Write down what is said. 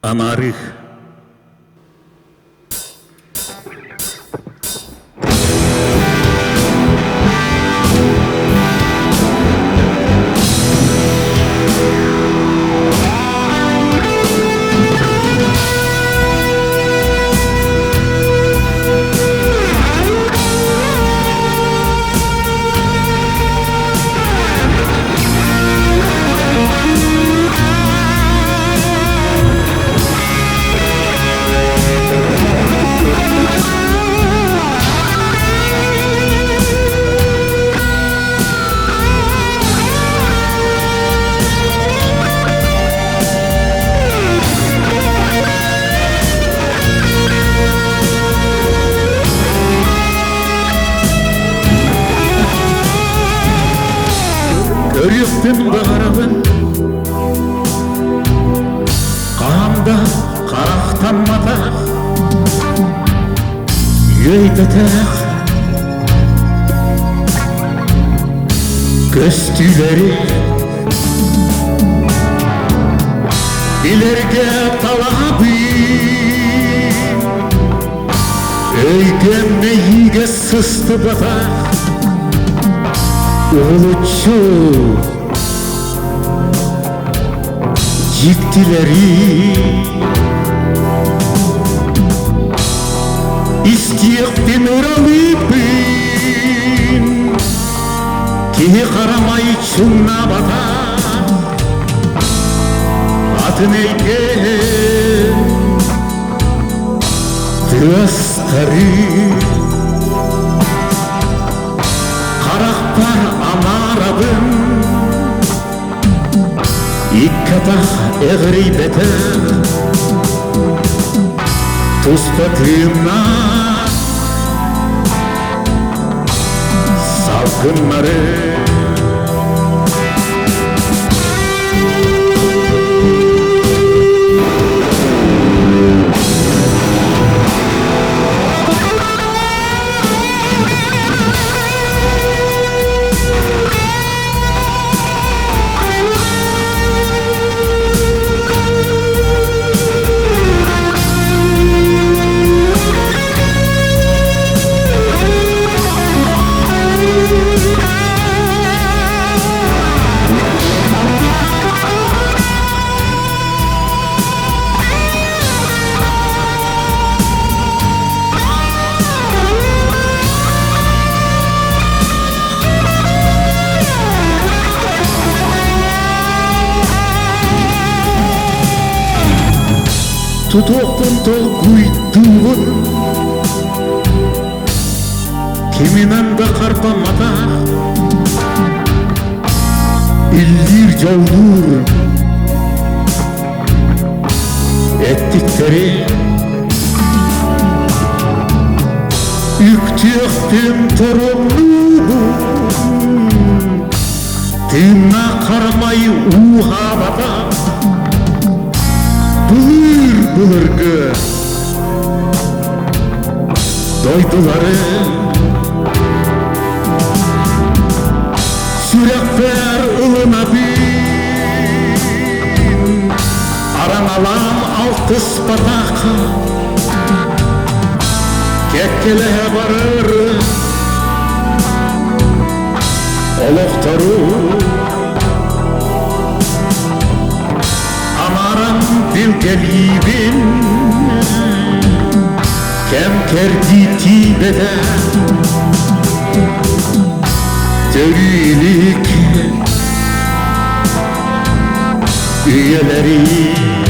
Анаарыы. Көрүөхпүн баҕарабын Хаһан да харахтамматах Үөйбэтэх Көстүүлэри Билэргэ талаһабын Өйгө мэйиигэ сыстыбатах Уһулуччу дьиктилэри Истиэхпин ыралыыбын Киһи харамай чуҥнаабатах Атын эйгэ Тыастары Харахпар анаарабын Икки атах эҕирийбэтэх Туспа тыыннаах Салгыннары. Тутуохпун толкуйдуубун Киминэн да харбамматах Иллиир дьоллуур Эттиктэри Үктүөхпүн торумнуубун Тыыннаах харамай ууһаабатах Былыр былыргы дойдулары Сүрэхпэр ылынабын Араҥалаан алтыспатах Кэккэлэһэ барар Олохтору Анаран билгэлиибин Кэм кэрдии тиийбэтэ Төрүү илик үйэлэри.